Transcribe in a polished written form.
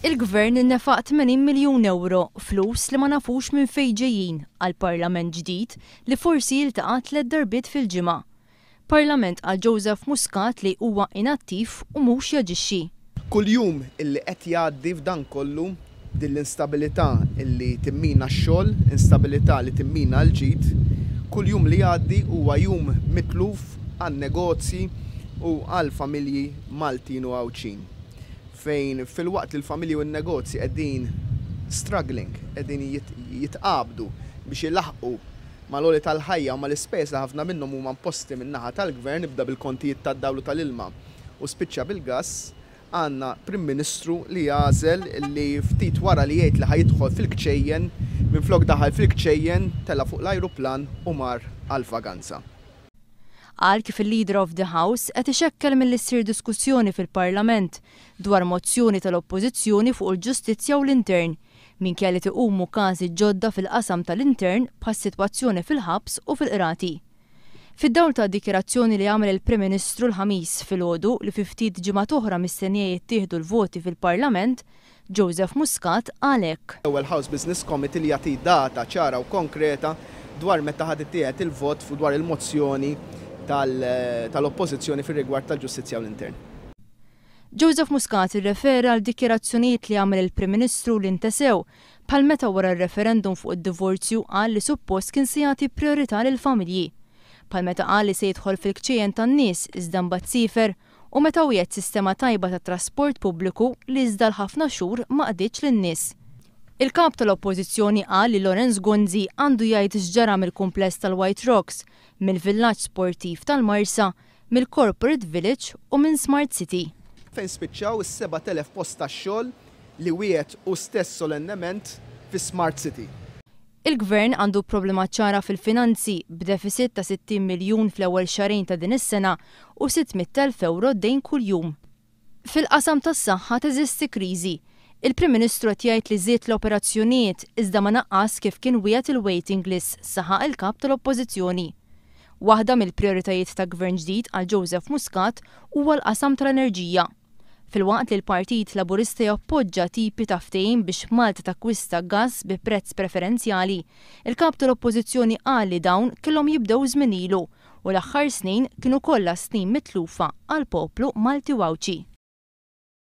Il-Gvern nefaq 80 miljun ewro, flus li ma nafux minn fejn ġejjin, għal Parlament ġdid li forsi jiltaqa' tliet darbiet fil-ġimgħa. Parlament qal Joseph Muscat li huwa inattiv u mhux jaġixxi. Kull jum illi qed jgħaddi f'dan kollu, din l-instabilità illi timmina x-xogħol, instabilità li timmina l-ġid, kull jum li jgħaddi huwa jum mitluf għan-negozji u għall-familji Maltin u Għawdxin. Fejn filwaqt li l-familji u n-negozji qegħdin struggling, qegħdin jitqabdu biex ilaħħqu mal-għoli tal-ħajja u mal-ispejjeż li ħafna minnhom huma imposti min-naħa tal-Gvern, ibda bil-kontijiet tad-dawl u tal-ilma u spiċċa bil-gass, għandna Prim Ministru li jagħżel li ftit wara li jgħid li ħa jidħol fil-kċejjen, minflok daħal fil-kċejjen, tela' fuq l-ajruplan u mar għall-vaganza. Qal kif il-Leader of the House qed ixekkel milli ssir diskussjoni fil-Parlament dwar mozzjoni tal-Oppożizzjoni fuq il-ġustizzja u l-intern, minkejja li tiqumu każi ġodda fil-qasam tal-intern bħas-sitwazzjoni fil-ħabs u fil-qrati. Fid-dawl ta' dikjarazzjoni li għamel il-Prim Ministru l-Ħamis filgħodu li fi ftit ġimgħat oħra mistennija jittieħdu l-voti fil-Parlament, Joseph Muscat qal hekk. L-ewwel House Business Committee li jagħti data ċara u konkreta dwar meta ħa tittieħed il-vot fuq dwar il-mozzjoni tal-Oppożizzjoni fir-rigward tal-ġustizzja u l-intern. Joseph Muscat irrefera għal dikjarazzjonijiet li għamel il-Prim Ministru li ntesew, bħal meta wara r-referendum fuq id-divorzju qal li suppost kien se jagħti prijorità lill-familji. Bħal meta qal li se jidħol fil-kċejjen tan-nies iżda mbagħad siefer u meta wiegħed sistema tajba ta' trasport pubbliku li iżda għal ħafna xhur ma qdietx lin-nies. Il-Kap tal-Oppożizzjoni qal li Lawrence Gonzi għandu jgħid x'ġara mill-kumpless tal-White Rocks, mill-villaġġ sportiv tal-Marsa, mill-Corporate Village u minn Smart City. Fejn spiċċaw is-7,000 post tax-xogħol li wiegħed hu stess solennement fi Smart City? Il-Gvern għandu problema ċara fil-finanzi, b'deficit ta' 60 miljun fl-ewwel xahrejn ta' din is-sena u 600,000 ewro dejn kuljum. Fil-qasam tas-saħħa teżisti kriżi. Il-Prim Ministru qed jgħid li żied l-operazzjonijiet iżda ma naqqas kif kien wiegħed il-waiting list, saħaq il-Kap tal-Oppożizzjoni. Waħda mill-prijoritajiet ta' Gvern ġdid għal Joseph Muscat huwa l-qasam tal-enerġija. Filwaqt li l-Partit Laburista jappoġġa tipi ta' ftehim biex Malta takkwista gass bi prezz preferenzjali, il-Kap tal-Oppożizzjoni qal li dawn kellhom jibdew żmien ilu u l-aħħar snin kienu kollha snin mitlufa għall-poplu Malti u Għawdxi.